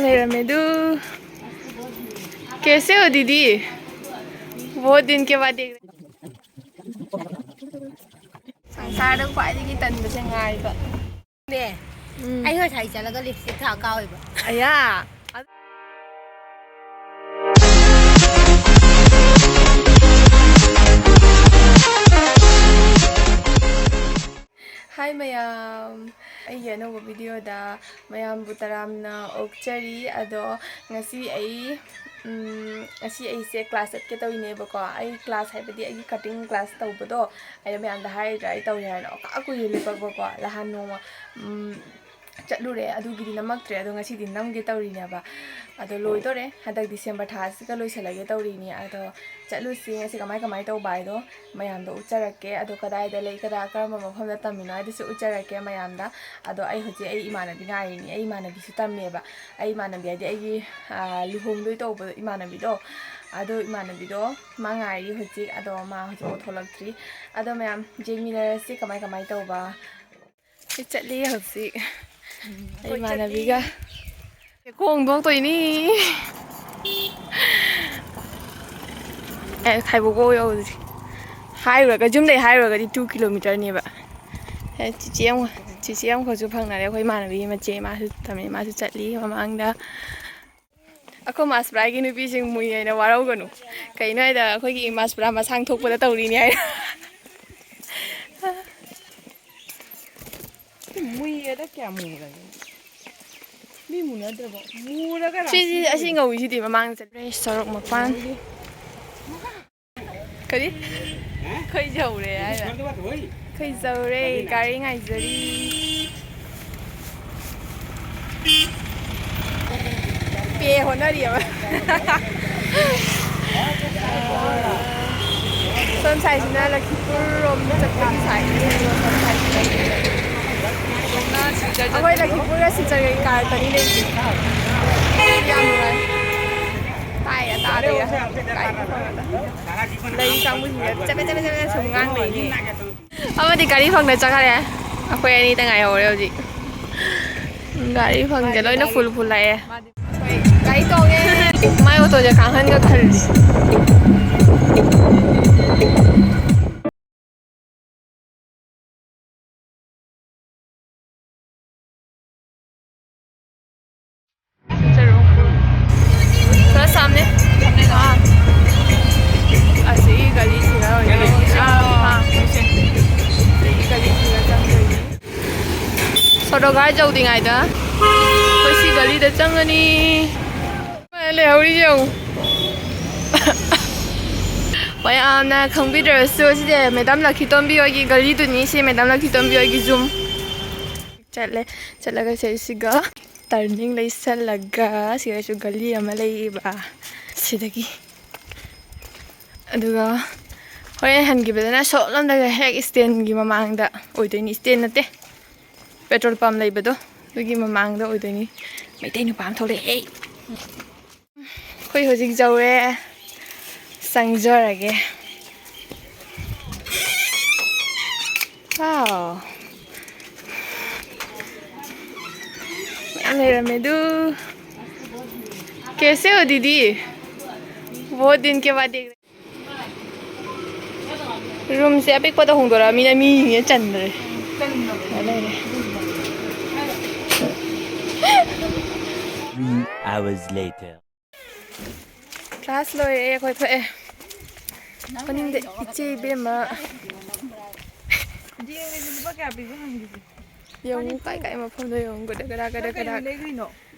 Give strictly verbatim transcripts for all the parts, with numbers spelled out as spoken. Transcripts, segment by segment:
ꯂꯩꯔꯝꯃꯦ ꯑꯗꯨ꯫ कैसे हो दीदी? बहुत दिन के बाद देख रहे। ꯁꯪꯁꯥꯔꯗ ꯈ꯭ꯋꯥꯏꯗꯒꯤ ꯇꯟꯕꯁꯦ ꯉꯥꯏꯕ꯫ ꯅꯦ, ꯎꯝ꯫ ꯑꯩ ꯉꯁꯥꯏ ꯆꯠꯂꯒ ꯂꯤꯞꯁꯇꯤꯛ ꯊꯥ ꯀꯥꯎꯋꯦꯕ꯫ ꯑꯌꯥ꯫ ꯍꯥꯏ ꯃꯌꯥꯝ, ꯑꯩꯒꯤ ꯑꯅꯧꯕ ꯚꯤꯗꯤꯑꯣꯗ ꯃꯌꯥꯝꯕꯨ ꯇꯔꯥꯝꯅ ꯑꯣꯛꯆꯔꯤ꯫ ꯑꯗꯣ ꯉꯁꯤ ꯑꯩ, ꯎꯝ, ꯉꯁꯤ ꯑꯩꯁꯦ ꯀ꯭ꯂꯥꯁ ꯆꯠꯀꯦ ꯇꯧꯔꯤꯅꯦꯕꯀꯣ꯫ ꯑꯩ ꯀ꯭ꯂꯥꯁ ꯍꯥꯏꯕꯗꯤ ꯑꯩꯒꯤ ꯀꯇꯤꯡ ꯀ꯭ꯂꯥꯁ ꯇꯧꯕꯗꯣ, ꯑꯩꯅ ꯃꯌꯥꯝꯗ ꯍꯥꯏꯗ꯭ꯔꯥ ꯑꯩ ꯇꯧꯔꯤ ꯍꯥꯏꯅ, ꯑꯣꯀꯥ ꯀꯨꯏꯔꯦ ꯂꯦꯞꯄꯛꯄꯀꯣ꯫ ꯅꯍꯥꯟ ꯅꯣꯡꯃ, ꯎꯝ, ꯆꯠꯂꯨꯔꯦ, ꯑꯗꯨꯒꯤꯗꯤ ꯅꯝꯃꯛꯇ꯭ꯔꯦ꯫ ꯑꯗꯣ ꯉꯁꯤꯗꯤ ꯅꯝꯒꯦ ꯇꯧꯔꯤꯅꯦꯕ꯫ ꯑꯗꯣ ꯂꯣꯏꯗꯣꯔꯦ, ꯍꯟꯗꯛ ꯗꯤꯁꯦꯝꯕꯔ ꯊꯥꯁꯤꯒ ꯂꯣꯏꯁꯤꯜꯂꯒꯦ ꯇꯧꯔꯤꯅꯤ꯫ ꯑꯗꯣ ꯆꯠꯂꯨꯁꯤ, ꯉꯁꯤ ꯀꯃꯥꯏ ꯀꯃꯥꯏ ꯇꯧꯕ ꯍꯥꯏꯗꯣ ꯃꯌꯥꯝꯗ ꯎꯠꯆꯔꯛꯀꯦ꯫ ꯑꯗꯣ ꯀꯗꯥꯏꯗ ꯂꯩ, ꯀꯗꯥ-, ꯀꯔꯝꯕ ꯃꯐꯝꯗ ꯇꯝꯃꯤꯅꯣ ꯍꯥꯏꯗꯨꯁꯨ ꯎꯠꯆꯔꯛꯀꯦ ꯃꯌꯥꯝꯗ꯫ ꯑꯗꯣ ꯑꯩ ꯍꯧꯖꯤꯛ ꯑꯩ ꯏꯃꯥꯟꯅꯕꯤ ꯉꯥꯏꯔꯤꯅꯤ꯫ ꯑꯩ ꯏꯃꯥꯟꯅꯕꯤꯁꯨ ꯇꯝꯃꯦꯕ꯫ ꯑꯩ ꯏꯃꯥꯟꯅꯕꯤ ꯍꯥꯏꯗꯤ ꯑꯩꯒꯤ, ꯑꯥ, ꯂꯨꯍꯣꯡꯗꯣꯏ ꯇꯧꯕ ꯏꯃꯥꯟꯅꯕꯤꯗꯣ, ꯑꯗꯣ ꯏꯃꯥꯟꯅꯕꯤꯗꯣ ꯃꯥ ꯉꯥꯏꯔꯤ ꯍꯧꯖꯤꯛ꯫ ꯑꯗꯣ ꯃꯥ ꯍꯧꯖꯤꯛꯐꯥꯎ ꯊꯣꯛꯂꯛꯇ꯭ꯔꯤ꯫ ꯑꯗꯣ ꯃꯌꯥꯝ ꯌꯦꯡꯃꯤꯟꯅꯔꯁꯤ ꯀꯃꯥꯏ ꯀꯃꯥꯏ ꯇꯧꯕ꯫ ꯑꯩ ꯆꯠꯂꯤ ꯍꯧꯖꯤꯛ꯫ ꯎꯝ, ꯑꯩ ꯑꯩꯈꯣꯏ ꯏꯃꯥꯟꯅꯕꯤꯒ꯫ ꯆꯠꯂꯤ꯫ ꯈꯣꯡ ꯊꯣꯛꯇꯣꯏꯅꯤ꯫ ꯑꯦ, ꯊꯥꯏꯕꯣꯛ ꯐꯥꯎ ꯌꯧꯗ꯭ꯔꯤ꯫ ꯍꯥꯏꯔꯨꯔꯒ, ꯌꯨꯝꯗꯩ ꯍꯥꯏꯔꯨꯔꯒꯗꯤ two ꯀꯤꯂꯣꯃꯤꯇꯔꯅꯦꯕ꯫ ꯑꯦ, ꯆꯤꯆꯦ ꯑꯃ, ꯆꯤꯆꯦ ꯑꯃꯈꯛꯁꯨ ꯐꯪꯅꯔꯦ, ꯑꯩꯈꯣꯏ ꯏꯃꯥꯟꯅꯕꯤ ꯃꯆꯦ, ꯃꯥꯁꯨ ꯇꯝꯃꯦ, ꯃꯥꯁꯨ ꯆꯠꯂꯤ ꯃꯃꯥꯡꯗ꯫ ꯑꯩꯈꯣꯏ ꯃꯥꯁꯄ꯭ꯔꯥꯒꯤ ꯅꯨꯄꯤꯁꯤꯡ ꯃꯨꯏ ꯍꯥꯏꯅ ꯋꯥꯔꯧꯒꯅꯨ꯫ ꯀꯩꯅꯣ ꯍꯥꯏꯗ ꯑꯩꯈꯣꯏꯒꯤ ꯃꯥꯁꯄ꯭ꯔꯥ ꯃꯁꯥꯡ ꯊꯣꯛꯄꯗ ꯇꯧꯔꯤꯅꯤ ꯍꯥꯏꯅ꯫ ꯃꯨꯏꯌꯦꯗ, ꯀꯌꯥꯝ ꯃꯨꯔꯒꯦ? ꯃꯤ ꯃꯨꯅꯗ꯭ꯔꯕꯣ? ꯃꯨꯔꯒ ꯁꯤꯗꯤ ꯔꯥꯁꯤ ꯑꯁꯤ ꯑꯣꯏ꯫ ꯉꯧꯔꯤꯁꯤꯗꯤ ꯃꯃꯥꯡꯗ ꯆꯠꯂꯦ ꯁꯣꯔꯣꯛ ꯃꯄꯥꯟ꯫ ꯉꯧꯔꯤ꯫ ꯀꯔꯤ? ꯈꯣꯏꯖꯧꯔꯦ ꯍꯥꯏꯔ? ꯈꯣꯏꯖꯧꯔꯦ, ꯒꯥꯔꯤ ꯉꯥꯏꯖꯔꯤ꯫ ꯄꯦ ꯍꯣꯠꯅꯔꯤꯑꯕ꯫ ꯁꯣꯝ ꯁꯥꯏꯁꯤꯅ ꯂꯈꯤꯄꯨꯔ ꯔꯣꯝ ꯆꯠꯄꯒꯤ ꯁꯥꯏꯠꯅꯤ꯫ ꯁꯣꯝ ꯁꯥꯏꯁꯤꯅ꯫ ꯑꯩꯈꯣꯏ ꯂꯈꯤꯄꯨꯔꯒ ꯁꯤꯜꯆꯔꯒꯤ ꯀꯥꯔꯛꯇꯅꯤ ꯂꯩꯔꯤꯁꯦ꯫ ꯌꯥꯝ ꯅꯨꯡꯉꯥꯏ꯫ ꯇꯥꯏ, ꯇꯥꯗꯦ꯫ ꯒꯥꯔꯤ ꯃꯈꯣꯟ ꯉꯥꯛꯇ꯫ ꯂꯩ ꯀꯥꯡꯕꯨꯁꯤꯡꯁꯦ ꯆꯕꯦꯠ ꯆꯕꯦꯠ ꯆꯕꯦꯠ ꯁꯨꯝ ꯉꯥꯡ ꯂꯩꯅꯦ꯫ ꯑꯃꯗꯤ ꯒꯥꯔꯤ ꯐꯪꯗ ꯆꯠꯈ꯭ꯔꯦ꯫ ꯑꯩꯈꯣꯏ ꯑꯅꯤꯇ ꯉꯥꯏꯍꯧꯔꯦ ꯍꯧꯖꯤꯛ꯫ ꯒꯥꯔꯤ ꯐꯪꯗꯦ, ꯂꯣꯏꯅ ꯐꯨꯜ ꯐꯨꯜ ꯂꯥꯛꯑꯦ꯫ ꯒꯥꯔꯤ ꯇꯣꯡꯉꯦ꯫ ꯃꯥꯏ ꯑꯣꯇꯣꯁꯦ ꯀꯥꯡꯍꯟꯒ ꯈꯜꯂꯤ꯫ थोड़ा सामने। हाँ। ꯑꯁꯤꯒꯤ ꯒꯂꯤꯁꯤꯗ ꯑꯣꯏꯗꯣꯏꯅꯦ꯫ ꯑꯥ, ꯍꯥ꯫ ꯑꯁꯤꯒꯤ ꯒꯂꯤꯁꯤꯗ ꯆꯪꯗꯣꯏꯅꯦ꯫ ꯁꯣꯇꯣ ꯒꯥꯔꯗ ꯌꯧꯗ꯭ꯔꯤꯉꯩꯗ ꯑꯩꯈꯣꯏ ꯁꯤ ꯒꯂꯤꯗ ꯆꯪꯉꯅꯤ꯫ ꯂꯩꯍꯧꯔꯤ ꯌꯦꯡꯉꯨ꯫ ꯃꯌꯥꯝꯅ ꯈꯪꯕꯤꯗ꯭ꯔꯁꯨ ꯁꯤꯁꯦ ꯃꯦꯗꯥꯝ ꯂꯛꯈꯤꯇꯣꯝꯕꯤ ꯍꯣꯏꯒꯤ ꯒꯂꯤꯗꯨꯅꯤ꯫ ꯁꯤ ꯃꯦꯗꯥꯝ ꯂꯛꯈꯤꯇꯣꯝꯕꯤ ꯍꯣꯏꯒꯤ ꯌꯨꯝ꯫ ꯆꯠꯂꯦ꯫ ꯆꯠꯂꯒ ꯁꯤꯁꯤꯒ ꯇꯔꯅꯤꯡ ꯂꯩꯁꯜꯂꯒ ꯁꯤꯗꯁꯨ ꯒꯂꯤ ꯑꯃ ꯂꯩꯌꯦꯕ꯫ ꯁꯤꯗꯒꯤ꯫ ꯑꯗꯨꯒ ꯍꯣꯔꯦꯟ ꯍꯟꯈꯤꯕꯗꯅ ꯁꯣꯝꯂꯣꯝꯗꯒ ꯍꯦꯛ ꯁ꯭ꯇꯦꯟꯒꯤ ꯃꯃꯥꯡꯗ ꯑꯣꯏꯗꯣꯏꯅꯤ꯫ ꯁ꯭ꯇꯦꯟ ꯅꯠꯇꯦ, ꯄꯦꯇ꯭ꯔꯣꯜ ꯄꯝ ꯂꯩꯕꯗꯣ, ꯑꯗꯨꯒꯤ ꯃꯃꯥꯡꯗ ꯑꯣꯏꯗꯣꯏꯅꯤ꯫ ꯃꯩꯇꯩ ꯅꯨꯄꯥ ꯑꯃ ꯊꯣꯛꯂꯛꯑꯦ꯫ ꯑꯩꯈꯣꯏ ꯍꯧꯖꯤꯛ ꯌꯧꯔꯦ꯫ ꯆꯪꯖꯔꯒꯦ꯫ Wow. ꯃꯌꯥꯝ ꯂꯩꯔꯝꯃꯦ ꯑꯗꯨ꯫ कैसे हो दीदी? बहुत दिन के बाद देख रहे। ꯔꯨꯝꯁꯦ ꯑꯄꯤꯛꯄꯗ ꯍꯣꯡꯗꯣꯔꯛꯑꯃꯤꯅ ꯃꯤꯁꯤꯡꯁꯦ ꯆꯟꯗ꯭ꯔꯦ꯫ ꯆꯟꯗꯕꯅꯦ꯫ ꯂꯩꯔꯦ꯫ Three hours later. ꯀ꯭ꯂꯥꯁ ꯂꯣꯏꯔꯦ, ꯑꯩꯈꯣꯏ ꯊꯣꯛꯑꯦ꯫ ꯃꯅꯤꯡꯗ ꯏꯆꯦ ꯏꯕꯦꯝꯃ꯫ ꯌꯦꯡꯉꯨ, ꯀꯥꯏ ꯀꯥꯏ ꯃꯐꯝꯗꯣ ꯌꯦꯡꯉꯨ, ꯒꯗ ꯒꯗ ꯒꯗ ꯒꯗ꯫ ꯀꯩꯅꯣ ꯂꯩꯈ꯭ꯔꯤꯅꯣ?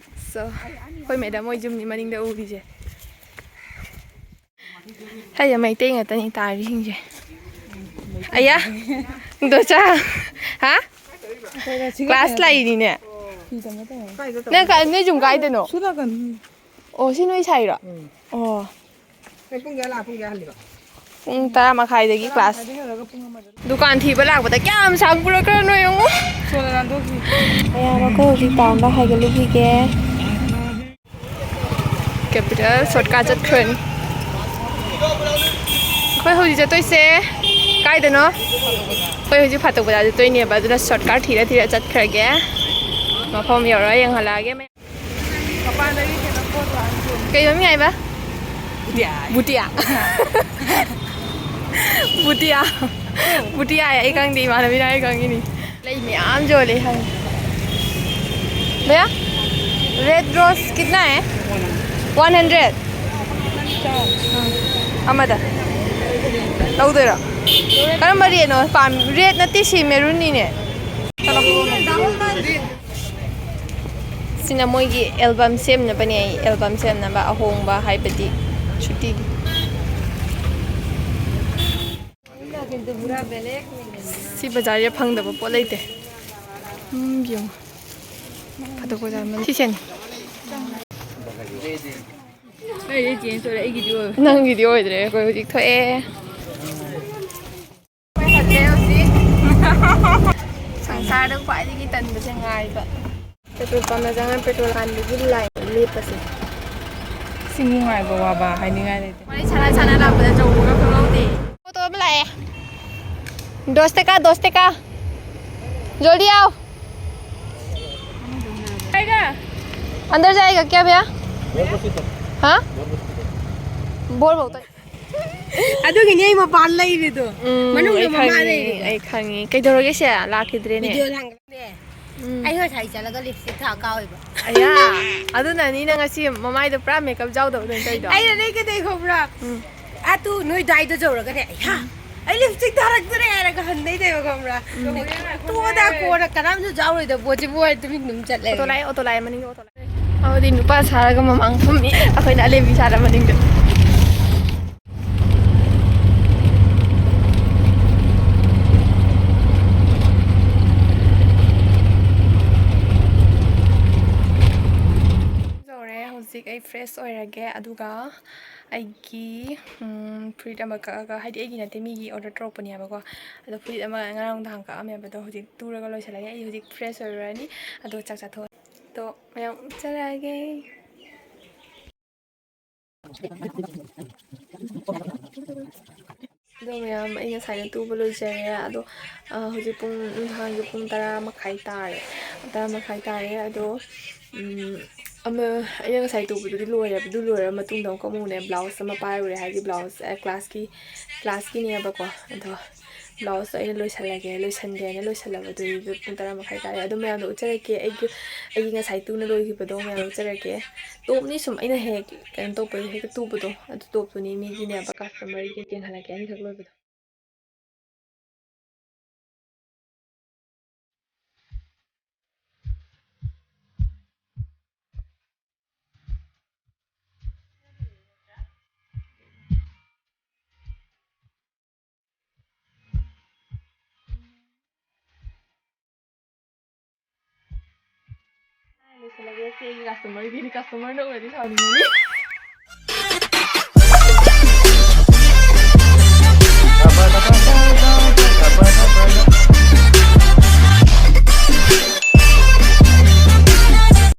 So, ꯑꯩꯈꯣꯏ ꯃꯦꯗꯥꯝ ꯍꯣꯏ ꯌꯨꯝꯅꯤ ꯃꯅꯤꯡꯗ ꯎꯔꯤꯁꯦ꯫ ꯍꯥꯏꯗꯤ ꯃꯩꯇꯩ ꯉꯥꯛꯇꯅꯤ ꯇꯥꯔꯤꯁꯤꯡꯁꯦ꯫ ꯑꯌꯥ, ꯗꯣꯆꯥ꯫ ꯍꯥ? ꯀ꯭ꯂꯥꯁ ꯂꯥꯛꯏꯅꯤꯅꯦ꯫ ꯅꯪ ꯀꯥꯏ, ꯅꯣꯏ ꯌꯨꯝ ꯀꯥꯏꯗꯅꯣ? ꯁꯣꯝ ꯅꯥꯀꯟ꯫ ꯑꯣ, ꯁꯤ ꯅꯣꯏ ꯁꯥꯏꯔꯣ? ꯎꯝ꯫ ꯑꯣ꯫ ꯅꯣꯏ ꯄꯨꯡ ꯀꯌꯥ ꯂꯥꯛ-, ꯄꯨꯡ ꯀꯌꯥ ꯍꯜꯂꯤꯕ? ꯄꯨꯡ ꯇꯔꯥ ꯃꯈꯥꯏꯗꯒꯤ ꯀ꯭ꯂꯥꯁ꯫ ꯇꯔꯥ ꯃꯈꯥꯏꯗꯒꯤ ꯍꯜꯂꯒ ꯄꯨꯡ ꯑꯃꯗ꯫ ꯗꯨꯀꯥꯟ ꯊꯤꯕ ꯂꯥꯛꯄꯗ ꯀꯌꯥꯝ ꯁꯥꯡ ꯄꯨꯔꯛꯈ꯭ꯔꯅꯣ ꯌꯦꯡꯉꯨ꯫ ꯁꯣꯝꯗ ꯅꯥꯟꯊꯣꯛꯈꯤ꯫ ꯃꯌꯥꯝ ꯑꯩꯈꯣꯏ ꯍꯧꯖꯤꯛ ꯇꯥꯎꯟꯗ ꯍꯥꯏꯒꯠꯂꯨꯈꯤꯒꯦ꯫ ꯀꯦꯄꯤꯇꯦꯜ ꯁꯣꯔꯠꯀꯠ ꯆꯠꯈ꯭ꯔꯅꯤ꯫ ꯑꯩꯈꯣꯏ ꯍꯧꯖꯤꯛ ꯆꯠꯇꯣꯏꯁꯦ ꯀꯥꯏꯗꯅꯣ? ꯑꯩꯈꯣꯏ ꯍꯧꯖꯤꯛ ꯐꯥꯇꯣꯛ ꯕꯖꯥꯔ ꯆꯠꯇꯣꯏꯅꯦꯕ, ꯑꯗꯨꯅ ꯁꯣꯔꯠꯀꯠ ꯊꯤꯔ ꯊꯤꯔ ꯆꯠꯈ꯭ꯔꯒꯦ꯫ ꯃꯐꯝ ꯌꯧꯔꯒ ꯌꯦꯡꯍꯜꯂꯛꯑꯒꯦ ꯃꯌꯥꯝ꯫ ꯃꯄꯥꯟꯗꯒꯤ ꯀꯩꯅꯣ ꯄꯣꯠ ꯂꯥꯛꯑꯅꯤ꯫ ꯀꯩ ꯃꯃꯤꯡ ꯍꯥꯏꯕ? ꯕꯨꯇꯤꯌꯥ꯫ ꯕꯨꯇꯤꯌꯥ꯫ ꯕꯨꯇꯤꯌꯥ꯫ ꯕꯨꯇꯤꯌꯥ ꯍꯥꯏ ꯑꯩ ꯈꯪꯗꯦ, ꯏꯃꯥꯟꯅꯕꯤꯅ ꯍꯥꯏꯔ ꯈꯪꯉꯤꯅꯤ꯫ ꯂꯩ ꯃꯌꯥꯝ ꯌꯣꯜꯂꯦ ꯈꯪꯉꯦ꯫ भैया, रेड रोज कितना है? One hundred. ꯑꯃꯗ ꯂꯧꯗꯣꯏꯔꯣ? ꯀꯔꯝꯕ ꯔꯦꯗꯅꯣ ꯄꯥꯝ-, ꯔꯦꯗ ꯅꯠꯇꯦ, ꯁꯤ ꯃꯦꯔꯨꯟꯅꯤꯅꯦ꯫ ꯁꯤꯅ ꯃꯣꯏꯒꯤ ꯑꯦꯜꯕꯝ ꯁꯦꯝꯅꯕꯅꯦ꯫ ꯑꯩ ꯑꯦꯜꯕꯝ ꯁꯦꯝꯅꯕ ꯑꯍꯣꯡꯕ ꯍꯥꯏꯕꯗꯤ ꯁꯨꯇꯤꯒꯤ꯫ ꯁꯤ ꯕꯖꯥꯔꯁꯦ ꯐꯪꯗꯕ ꯄꯣꯠ ꯂꯩꯇꯦ꯫ ꯎꯝ, ꯌꯦꯡꯉꯣ꯫ ꯐꯇꯣ ꯀꯣꯏ ꯖꯥꯠ ꯑꯃ꯫ ꯁꯤ ꯁꯦꯟ꯫ ꯑꯩꯗꯤ change ꯑꯣꯏꯔꯦ, ꯑꯩꯒꯤꯗꯤ ꯑꯣꯏꯔꯦ꯫ ꯅꯪꯒꯤꯗꯤ ꯑꯣꯏꯗ꯭ꯔꯦ, ꯑꯩꯈꯣꯏ ꯍꯧꯖꯤꯛ ꯊꯣꯛꯑꯦ꯫ ꯍꯜꯂꯦ ꯍꯧꯖꯤꯛ꯫ ꯁꯪꯁꯥꯔꯗ ꯈ꯭ꯋꯥꯏꯗꯒꯤ ꯇꯟꯕꯁꯦ ꯉꯥꯏꯕ꯫ ꯄꯦꯇ꯭ꯔꯣꯜ ꯄꯝꯗ ꯆꯪꯉꯒ ꯄꯦꯇ꯭ꯔꯣꯜ ꯍꯥꯟꯕꯒꯤ ꯂꯥꯏꯟꯗ ꯂꯦꯞꯄꯁꯦ꯫ ꯁꯤ ꯅꯨꯡꯉꯥꯏꯕ ꯋꯥꯕ ꯍꯥꯏꯅꯤꯡꯉꯥꯏ ꯂꯩꯇꯦ꯫ ꯋꯥꯔꯤ ꯁꯥꯟꯅ ꯁꯥꯟꯅ ꯂꯥꯛꯄꯗ ꯆꯧꯕꯒ ꯈꯪꯍꯧꯗꯦ꯫ ꯑꯣꯇꯣ ꯑꯃ ꯂꯥꯛꯑꯦ꯫ दस टका, दस टका। जल्दी आओ। अंदर जाएगा क्या भैया? हाँ? बोर बहुत है। ꯑꯗꯨꯒꯤꯅꯦ ꯑꯩ ꯃꯄꯥꯟ ꯂꯩꯔꯤꯗꯣ꯫ ꯎꯝ, ꯃꯅꯨꯡꯗ ꯑꯩ ꯃꯃꯥ ꯈꯪꯉꯤ, ꯂꯩꯔꯤꯕ꯫ ꯑꯩ ꯈꯪꯉꯤ꯫ ꯀꯩꯗꯧꯔꯒꯦ ꯁꯦ? ꯂꯥꯛꯈꯤꯗ꯭ꯔꯦꯅꯦ꯫ ꯚꯤꯗꯤꯑꯣ ꯂꯥꯡ-, ꯎꯝ꯫ ꯑꯩ ꯉꯁꯥꯏ ꯆꯠꯂꯒ ꯂꯤꯞꯁꯇꯤꯛ ꯊꯥ ꯀꯥꯎꯋꯦꯕ꯫ ꯑꯌꯥ, ꯑꯗꯨꯅꯅꯤ ꯅꯪ ꯉꯁꯤ ꯃꯃꯥꯏꯗꯣ ꯄꯨꯔꯥ ꯃꯦꯀꯞ ꯌꯥꯎꯗꯕꯗꯧꯅ ꯇꯧꯔꯤꯗꯣ꯫ ꯑꯩꯅ ꯅꯪ ꯀꯩꯗꯧ ꯈꯪꯕ꯭ꯔꯥ? ꯎꯝ꯫ ꯑꯗꯨ ꯅꯣꯏ ꯗꯥꯏꯗ ꯌꯧꯔꯒꯅꯦ, "ꯑꯩꯍꯥ, ꯑꯩ ꯂꯤꯞꯁꯇꯤꯛ ꯊꯥꯔꯛꯇ꯭ꯔꯦ" ꯍꯥꯏꯔꯒ ꯍꯟꯗꯩꯅꯦꯕ ꯈꯪꯕ꯭ꯔꯥ? ꯎꯝ꯫ ꯇꯣꯛꯑꯣꯗ, ꯀꯣꯟꯅ ꯀꯅꯥꯝꯁꯨ ꯌꯥꯎꯔꯣꯏꯗꯕ ꯄꯣꯠꯁꯤꯕꯨ ꯍꯥꯏ ꯇꯨꯃꯤꯟ ꯑꯗꯨꯝ ꯆꯠꯂꯦ꯫ ꯑꯣꯇꯣ ꯂꯥꯛꯑꯦ, ꯑꯣꯇꯣ ꯂꯥꯛꯑꯦ, ꯃꯅꯤꯡꯗ ꯑꯣꯇꯣ ꯂꯥꯛꯑꯦ꯫ ꯑꯃꯗꯤ ꯅꯨꯄꯥ ꯁꯥꯔꯒ ꯃꯃꯥꯡ ꯐꯝꯃꯤ, ꯑꯩꯈꯣꯏꯅ ꯑꯂꯦꯝꯕꯤ ꯁꯥꯔ ꯃꯅꯤꯡꯗ꯫ ꯌꯧꯔꯦ꯫ ꯍꯧꯖꯤꯛ ꯑꯩ ꯐ꯭ꯔꯦꯁ ꯑꯣꯏꯔꯒꯦ, ꯑꯗꯨꯒ ꯑꯩꯒꯤ, ꯎꯝ, ꯐꯨꯔꯤꯠ ꯑꯃ ꯀꯛꯑꯒ, ꯍꯥꯏꯗꯤ ꯑꯩꯒꯤ ꯅꯠꯇꯦ, ꯃꯤꯒꯤ ꯑꯣꯔꯗꯔ ꯇꯧꯔꯛꯄꯅꯦꯕꯀꯣ꯫ ꯑꯗꯣ ꯐꯨꯔꯤꯠ ꯑꯃ ꯉꯔꯥꯡ ꯅꯨꯡꯗꯥꯡ ꯀꯛꯑꯝꯃꯦꯕ, ꯑꯗꯣ ꯍꯧꯖꯤꯛ ꯇꯨꯔꯒ ꯂꯣꯏꯁꯤꯜꯂꯒꯦ꯫ ꯑꯩ ꯍꯧꯖꯤꯛ ꯐ꯭ꯔꯦꯁ ꯑꯣꯏꯔꯨꯔꯅꯤ, ꯑꯗꯨꯒ ꯆꯥꯛ ꯆꯥꯊꯣꯛꯑꯅꯤ꯫ ꯑꯗꯣ ꯃꯌꯥꯝ ꯎꯠꯆꯔꯛꯑꯒꯦ꯫ ꯑꯗꯣ ꯃꯌꯥꯝ, ꯑꯩ ꯉꯁꯥꯏꯅ ꯇꯨꯕ ꯂꯣꯏꯖꯔꯦ꯫ ꯑꯗꯣ, ꯑ, ꯍꯧꯖꯤꯛ ꯄꯨꯡ, ꯅꯨꯡꯗꯥꯡꯒꯤ ꯄꯨꯡ ꯇꯔꯥ ꯃꯈꯥꯏ ꯇꯥꯔꯦ꯫ ꯇꯔꯥ ꯃꯈꯥꯏ ꯇꯥꯔꯦ꯫ ꯑꯗꯣ, ꯎꯝ, ꯑꯃ, ꯑꯩꯅ ꯉꯁꯥꯏ ꯇꯨꯕꯗꯨꯗꯤ ꯂꯣꯏꯔꯦ꯫ ꯑꯗꯨ ꯂꯣꯏꯔ ꯃꯇꯨꯡꯗ ꯑꯃꯨꯛꯀ ꯑꯃꯨꯛꯅꯦ, blouse ꯑꯃ ꯄꯥꯏꯔꯨꯔꯦ, ꯍꯥꯏꯗꯤ blouse, ꯑ, classꯀꯤ, classꯀꯤꯅꯦꯕꯀꯣ꯫ ꯑꯗꯣ blouseꯇꯣ ꯑꯩꯅ ꯂꯣꯏꯁꯜꯂꯒꯦ, ꯂꯣꯏꯁꯟꯒꯦꯅ ꯂꯣꯏꯁꯜꯂꯕ꯫ ꯑꯗꯨꯒꯤꯗꯨ ꯄꯨꯡ ꯇꯔꯥ ꯃꯈꯥꯏ ꯇꯥꯔꯦ꯫ ꯑꯗꯣ ꯃꯌꯥꯝꯗꯣ ꯎꯠꯆꯔꯛꯀꯦ, ꯑꯩꯒꯤ, ꯑꯩꯒꯤ ꯉꯁꯥꯏ ꯇꯨꯅ ꯂꯣꯏꯈꯤꯕꯗꯣ ꯃꯌꯥꯝ ꯎꯠꯆꯔꯛꯀꯦ꯫ Topꯅꯤ ꯁꯨꯝ ꯑꯩꯅ ꯍꯦꯛ ꯀꯩꯅꯣ ꯇꯧꯕꯗꯣ, ꯍꯦꯛꯇ ꯇꯨꯕꯗꯣ, ꯑꯗꯨ topꯇꯨꯅꯤ꯫ ꯃꯤꯒꯤꯅꯦꯕ, customerꯒꯤ ꯌꯦꯡꯍꯜꯂꯛꯀꯦ, ꯑꯅꯤꯈꯛ ꯂꯣꯏꯕꯗꯣ꯫ ꯂꯣꯏꯁꯤꯜꯂꯒꯦ꯫ ꯁꯤ ꯑꯩꯒꯤ customerꯒꯤꯅꯤ, customerꯅ ꯎꯔꯗꯤ ꯁꯥꯎꯅꯤꯡꯉꯅꯤ꯫